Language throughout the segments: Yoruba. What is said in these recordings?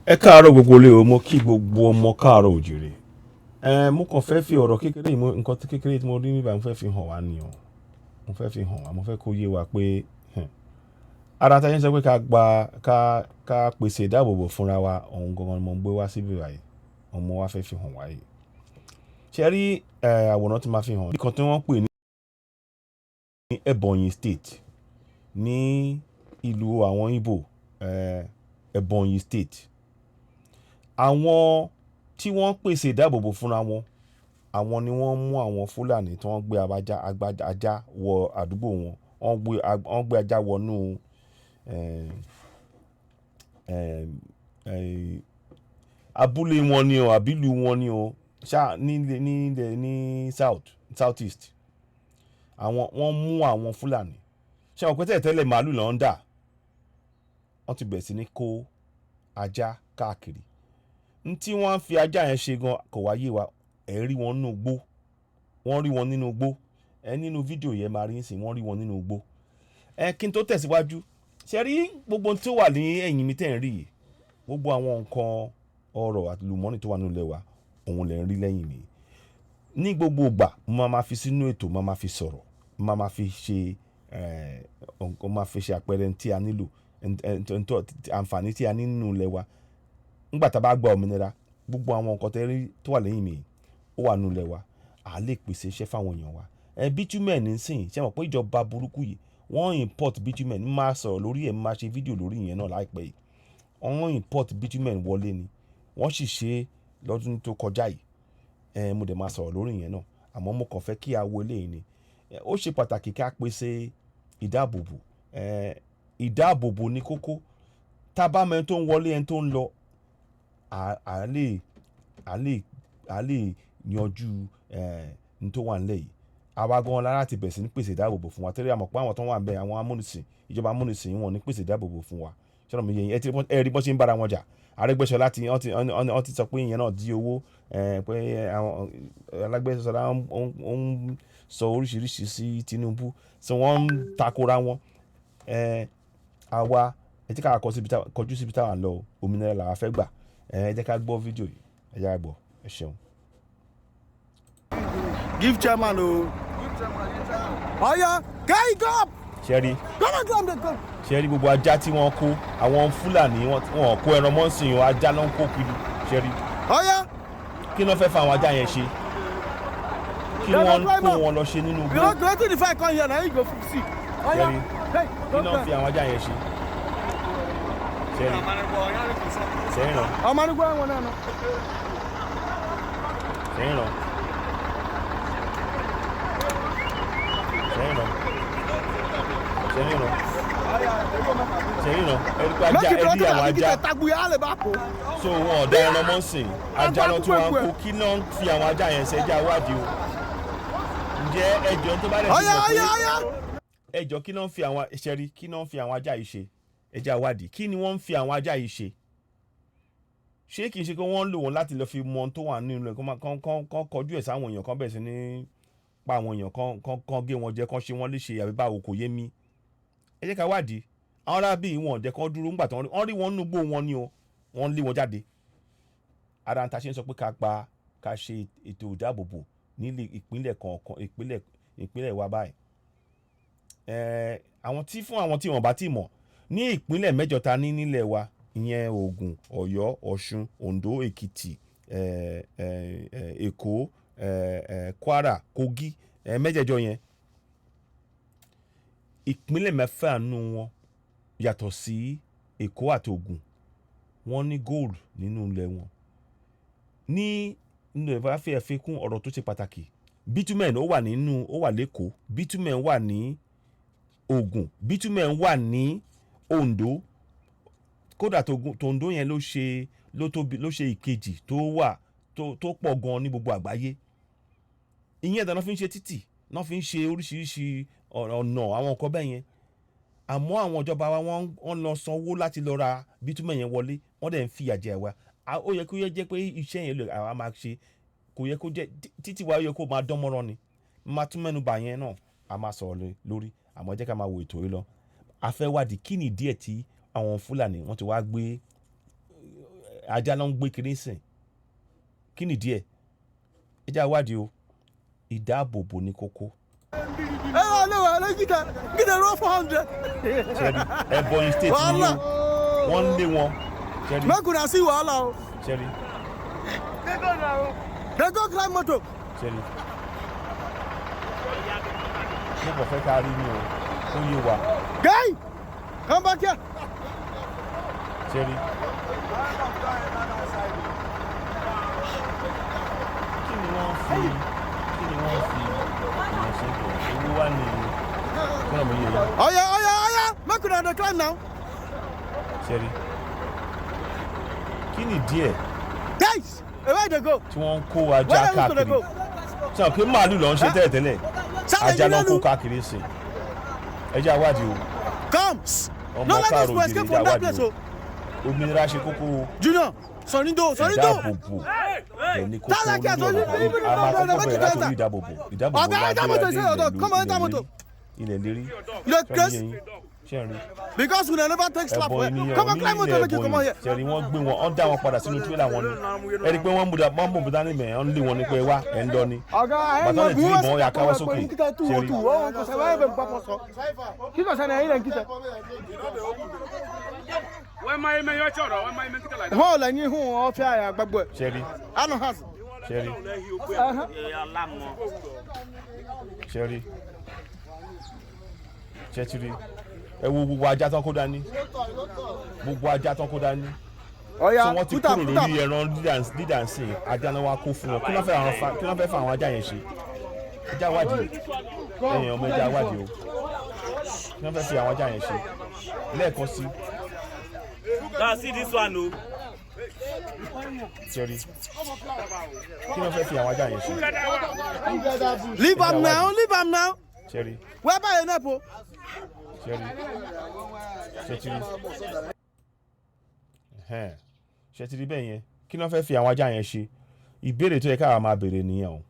Ẹ káàárọ̀ gbogbo ilé o. Mo kí gbogbo ọmọ káàárọ̀ òjìrè. Ẹ mo kàn fẹ́ fi ọ̀rọ̀ kékeré yìí, nǹkan tí kékeré tí mo rí níbà, mo fẹ́ fi hàn wá ni o. Mo fẹ́ fi hàn wá, mo fẹ́ kó yé wa pé ara tá a ṣe ń sọ pé ká gba ká pèsè ìdáàbòbò fúnra wa, òun gangan ni mo ń gbé wá síbí báyìí. Òun mo wá fẹ́ fi hàn wá yìí. Ṣé rí àwòrán tí màá fi hàn? Nǹkan tí wọ́n pè ní Ebonyi State ní ìlú àwọn Igbo, Ebonyi State, àwọn tí wọ́n pèsè ìdáàbòbò fúnra wọn, àwọn ni wọ́n mú àwọn Fúlàní tí wọ́n gbé abájá ajá wọ àdúgbò wọn. Wọ́n gbé ajá wọnú abúlé wọn ni o, àbí ìlú wọn ni o ṣá, nílé ní south, south east. Àwọn wọ́n mú àwọn Fúlàní. Ṣé àwọn pé tẹ́lẹ̀ tẹ́lẹ̀ màálù ló ń dà, wọ́n ti bẹ̀rẹ̀ sí ní kó ajá káàkiri. N tí wọ́n fi ajá yẹn ṣe gan kò wá yé wa. Ẹ rí wọn nínú igbó, wọ́n rí wọn nínú igbó. Ẹ nínú fídíò yẹn máa rí nísìnyí, wọ́n rí wọn nínú igbó. Ẹ kí n tó tẹ̀síwájú, ṣe rí gbogbo ohun tó wà ní ẹ̀yìn mi tẹ̀ ń rí yìí, gbogbo àwọn nǹkan ọrọ̀ àti lùmọ́nì tó wà nínú ilẹ̀ wa, òun lẹ̀ ń rí lẹ́yìn mi. Ní gbogbo ìgbà mo máa fi sínú ètò, mo máa fi sọ̀rọ̀, mo máa fi ṣe ẹ̀ mo máa fi ṣe àpẹẹrẹ tí a nílò, àǹfààní tí a ní nínú ilẹ̀ wa. Nígbà tá a bá gba òmìnira, gbogbo àwọn nǹkan tẹ́ rí tó wà lẹ́yìn mi, ó wà nínú ilẹ̀ wa. A lè pèsè iṣẹ́ fáwọn èèyàn wa. Ẹ bitumen nísìnyí, ṣé mọ̀ pé ìjọba burúkú yìí, wọ́n import bitumen? Máa sọ̀rọ̀ lórí ẹ̀, máa ṣe fídíò lórí ìyẹn náà láìpẹ́ yìí. Wọ́n import bitumen wọlé ni, wọ́n sì ṣe lọ́dún tó kọjá yìí. Ẹ mo dẹ̀ máa sọ̀rọ̀ lórí ìyẹn náà, àmọ́ mo kàn fẹ́ kí a wo eléyìí ni. Ó ṣe pàtàkì ká pèsè ìdáàbòbò. Ìdáàbòbò ní kókó. Tá a bá mọ ẹni tó ń wọlé, ẹni tó ń lọ, à lè yanjú n tó wà nílẹ̀ yìí. Àwa gan lára ti bẹ̀rẹ̀ sí ní pèsè ìdáàbòbò fún wa torí a mọ̀ pé àwọn tó wà níbẹ̀, àwọn amúnisìn, ìjọba amúnisìn, wọn ò ní pèsè ìdáàbòbò fún wa. Ṣé ọ̀rọ̀ mi yé yín? Ẹ rí bọ́n ṣe ń bára wọn jà. Arẹ́gbẹ́ṣọlá ti wọ́n ti sọ pé ìyẹn náà jí owó, pé àwọn Arẹ́gbẹ́ṣọlá ó ń sọ oríṣiríṣi sí Tinubu, so wọ́n ń takora wọn. Àwa ẹ jẹ́ ká kọjú síbi táwa ń lọ. Òmìnira làwa fẹ́ gbà. Ẹ jẹ́ ká gbọ́ fídíò yìí, ẹ jẹ́ ká gbọ́. Ẹ ṣeun. Give chairman o. Oya, get up. Ṣé rí? Come on, come on, come. Ṣé rí gbogbo ajá tí wọ́n kó? Àwọn Fúlàní, wọ́n kó ẹran mọ́ sí i, ajá ló ń kó kiri. Ṣé rí? Oya. Kí ló fẹ́ fa àwọn ajá yẹn ṣe? Kí wọ́n kó wọn lọ ṣe nínú igbó? You know, wetin the fight come here na you go see. Oya. Ṣé rí? Hey, Kí ló ń fi àwọn ajá yẹn ṣe? Ṣé rí? Ṣé ń ràn? Ọmọ nígbà wọn náà. Ṣé ń ràn? Ṣé ń ràn? Ṣé ń ràn? Ṣé ń ràn? Ẹ rí pé ajá, ẹ rí àwọn ajá. So wọn ò dá ẹran mọ́ sìn, ajá lọ tí wọ́n kó. Kí ló ń fi àwọn ajá yẹn ṣe? Ẹjẹ́ àwádìí o. Ǹjẹ́ ẹjọ́ tó bá dẹ̀ ti mọ̀ pé ẹjọ́, kí ló ń fi àwọn ṣẹ́rí, kí ló ń fi àwọn ajá yìí ṣe? Ẹjẹ́ àwádìí. Kí ni wọ́n ń fi àwọn ajá yìí ṣe? Ṣé kìí ṣe pé wọ́n ń lò wọ́n láti lọ fi mọ ohun tó wà nínú ẹ̀, kán kọjú ẹ̀ sáwọn èèyàn, kán bẹ̀rẹ̀ sí ní pa àwọn èèyàn, kán gé wọn jẹ, kán ṣe wọ́n léṣe, àbí báwo? Kò yé mi. Ẹ jẹ́ ká wádìí. Àwọn arábì wọn ò jẹ́ kán dúró ńgbà tí wọ́n rí wọn nínú igbó wọn ni o, wọ́n lé wọn jáde. Ara ń ta ṣe ń sọ pé ká pa ká ṣe ètò ìdáàbòbò nílé ìpínlẹ̀ kọ̀ọ̀kan, ìpínlẹ̀ wa báyìí. Àwọn tí fún àwọn tí wọ́n bá ti mọ̀ ní ìpínlẹ̀ mẹ́jọ ta ní nílẹ̀ wa, ìyẹn Ògùn, Ọ̀yọ́, Ọ̀ṣun, Oǹdó, Èkìtì, Èkó, Kwara, Kogi, mẹ́jẹ̀ẹ̀jọ yẹn, ìpínlẹ̀ mẹ́fà nínú wọn, yàtọ̀ sí Èkó àti Ògùn, wọ́n ní gold nínú ilẹ̀ wọn. Ní nínú ẹ̀ bá fẹ́ fi kún ọ̀rọ̀ tó ṣe pàtàkì, bitumen ó wà nínú, ó wà l'Ékòó, bitumen wà ní Ògùn, bitumen wà ní Oǹdó. Kódà tòǹdó yẹn ló ṣe ló tóbi, ló ṣe ìkejì tó wà tó pọ̀ gan ní gbogbo àgbáyé. Ìyẹn ìdáná fi ń ṣe títì náà, fi ń ṣe oríṣiríṣi ọ̀nà, àwọn nǹkan bẹ́ẹ̀ yẹn. Àmọ́ àwọn ìjọba wa, wọ́n lọ sanwó láti lọ ra bitumen yẹn wọlé, wọ́n dẹ̀ ń fìyà jẹ wa. Ó yẹ kó yẹ jẹ́ pé iṣẹ́ yẹn lè àwa máa ṣe. Kò yẹ kó jẹ́ títì wa, ó yẹ kó máa dán mọ́rán ni. Máa tún mẹ́nu bà yẹn náà, a máa sọ̀rọ̀ lórí. Àmọ́ jẹ́ ká máa wo ètò yìí lọ. A fẹ́ wádìí kí ni díẹ̀ tí àwọn Fúlàní wọ́n ti wá gbé. Ajá ló ń gbé kiri sìn. Kí nìdí ẹ̀? Ẹ jẹ́ àwádìí o. Ìdáàbòbò ní kókó. Ẹ wà lé wà lé gíga gíga rọ 400. Ṣẹ́rí, Ebonyi State ni Wàhálà. o, wọ́n ń lé wọn. Ṣẹ́rí. Make una see wahala o. Ṣẹ́rí. They go climb motor. Ṣẹ́rí, mo kàn fẹ́ ká rí ni o, ó yé wa. Guy, come back here. Ṣẹ́rí, kí ni wọ́n fi kí ni wọ́n fi ìyẹn ṣe bẹ̀? Owó wà ní kọ́nà mi yé yín. Oya, oya, oya, make una dey climb now. Ṣẹ́rí, kí ni díẹ̀ Guys, where they go? tí wọ́n ń kó ajá Where they to dey káàkiri? go? Sọ pé màálù ló ń ṣe tẹ́lẹ̀tẹ́lẹ̀, ajá ló ń kó káàkiri sí. Ẹ jẹ́ àwádìí o. Come. Ọmọ No let káàró us go òjìrì, escape ẹ jẹ́ from that àwádìí place o. o. Òmìnira ṣe kókó o. Junior, Sonido, Sonido. Ìdáàbòbò ẹ̀ ní kókó Tálàkì lórí àti ọ̀rọ̀. A máa kọ́kọ́ bẹ̀rẹ̀ láti orí ìdáàbòbò. Ìdáàbòbò Ọ̀gá, la ẹ dá gbé mọ́tò adé sí ọ̀dọ̀. Come on, ẹ dá ilẹ̀ mọ́tò. lérí, ilẹ̀ lérí. You dey Ṣé craze? yín? Ṣé ń rí? Because una never take slap. Ẹ̀bọ̀n ènìyàn Come on, ní climb motor ilẹ̀ make you comot Ẹ̀bọ̀nyì here. ṣẹ̀rí, wọ́n gbé wọn, wọ́n dá wọn padà sínú tírélà wọn ni. Ẹ rí i pé wọ́n mú wọ́n mú bùdá níbẹ̀, wọ́n lé wọn ní pé wá, ẹ̀ ń lọ ni. Ọ̀gá, ẹ Bàtà lè tí ìbọn yà káwọ́ sókè. Ṣẹ̀rí. Kíkọ̀ sẹ́ni ẹ̀yìn lẹ̀ ń kíkẹ́. Hall ẹ̀yìn hùn ọ̀fẹ́ àyà gbogbo ẹ̀. Ṣẹ̀rí. Anu has. Ṣẹ̀rí. Ṣẹ̀rí, ṣẹ́tìrì, ẹ wo gbogbo ajá tán kó dání, gbogbo ajá tán kó dání. Ọ̀ya, So wọ́n ti put am, kúrò put am. lórí ẹran dídà ń sìn, ajá náà wá kó fún wọn. Kí ló fẹ́ fa àwọn ajá yẹn ṣe? Ẹja wádìí, ẹ̀yìn ọmọ, ẹja wádìí o. Kí ló fẹ́ fi àwọn ajá yẹn ṣe? Lẹ́ẹ̀kan sí. Now see this one o. Ṣẹ́rí, kí ló fẹ́ fi àwọn ajá yẹn ṣe? Leave am now, leave am now. Ṣẹ́rí. Where by your nepo? Ṣẹ́rí, ṣẹ́tìrì. Ẹ̀hẹ́n. Ṣẹ́tìrì bẹ́ẹ̀ yẹn, kí ló fẹ́ fi àwọn ajá yẹn ṣe? Ìbéèrè tó yẹ káwa máa béèrè nìyẹn o,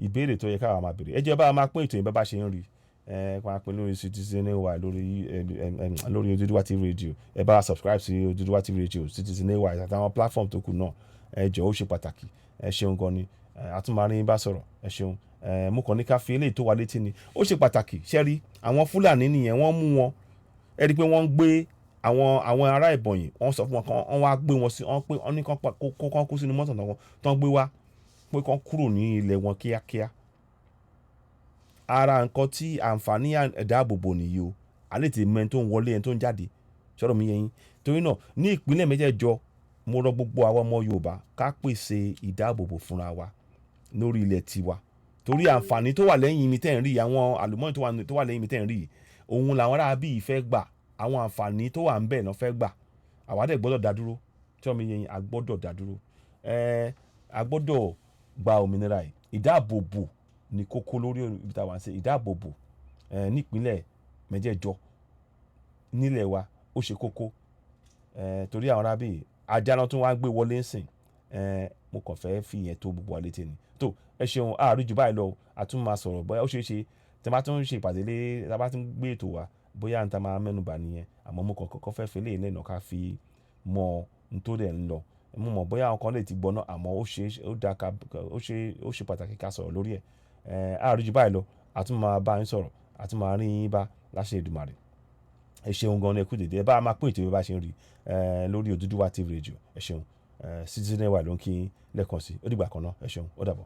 ìbéèrè tó yẹ káwa máa béèrè. Ẹ jẹ́ bá a máa pín ètò yẹn bá ṣe ń rí ẹ máa pín lórí Citizen AY, lórí Odùduwà TV Radio. Ẹ bá a subscribe sí Odùduwà TV Radio, Citizen AY àtàwọn platform tó kù náà. Ẹ jọ̀ọ́, ó ṣe pàtàkì. Ẹ ṣeun gan ni. A tún máa rí yín bá sọ̀rọ̀. Ẹ ṣeun. Mo kàn ní ká fi eléyìí tó wa létí ni, ó ṣe pàtàkì. Ṣẹ́rí, àwọn Fúlàní nìyẹn, wọ́n mú wọn. Ẹ rí i pé wọ́n ń gbé àwọn ará Ìbọ̀nyì, wọ́n sọ fún wọn kan, wọ́n wá gbé wọn sí, wọ́n pé wọ́n ní kán kó sínú mọ́tò náà tán gbé wá, pé kán kúrò ní ilẹ̀ wọn kíákíá. Ara nǹkan tí àǹfààní ìdáàbòbò nìyí o. A lè tètè mọ ẹni tó ń wọlé, ẹni tó ń jáde. Sọ̀rọ̀ mi yé yín? Torí náà, ní ìpínlẹ̀ mẹ́jẹ̀ẹ̀jọ, mo rọ gbogbo àwọn ọmọ Yorùbá ká pèsè ìdáàbòbò fúnra wa lórí ilẹ̀ tiwa, torí àǹfààní tó wà lẹ́yìn mi tẹ́ ń rí, àwọn àlùmọ́ọ́nì tó wà lẹ́yìn mi tẹ́ ń rí, òun làwọn ará bíi fẹ́ gbà. Àwọn àǹfààní tó wà ń bẹ̀ náà fẹ́ gbà. Àwa dẹ̀ gbọ́dọ̀ dá dúró. Tí wọ́n mi yé yín, a gbọ́dọ̀ dá dúró. A gbọ́dọ̀ gba òmìnira yìí. Ìdáàbòbò ní kókó lórí ibi tá a wà ń ṣe ìdáàbòbò nípínlẹ̀ mẹ́jẹ̀ẹ̀jọ nílẹ̀ wa, ó ṣe kókó, torí àwọn ará bíi ajá náà tún wá gbé wọlé ń sìn. Mo kàn fẹ́ fi ìyẹn tó gbogbo wa létí ni. Tó, ẹ ṣeun. Àárí jù báyìí lọ, a tún máa sọ̀rọ̀. Bóyá ó ṣeé ṣe tí a bá tún ṣe ìpàdé lé, tí a bá tún gbé ètò wa, bóyá n ta máa mẹ́nu bà nìyẹn. Àmọ́ mo kàn kọ́kọ́ fẹ́ fi eléyìí lẹ́nà ká fi mọ n tó dẹ̀ ń lọ. Mo mọ̀ bóyá àwọn kan lè ti gbọ́ náà, àmọ́ ó ṣe ó dáa ká ó ṣe ó ṣe pàtàkì ká sọ̀rọ̀ lórí ẹ̀. Àárí jù báyìí lọ, a tún máa bá yín sọ̀rọ̀, a tún máa rí yín bá láṣẹ Èdùmàrè. Ẹ ṣeun gan ni, ẹ kú dèdè. Ẹ bá a máa pín ètò bí bá ṣe ń rí lórí Odùduwà TV Radio. Ẹ ṣeun. Citizen AY ló ń kí yín lẹ́ẹ̀kan sí. Ó dìgbà kan náà. Ẹ ṣeun, ó dàbọ̀.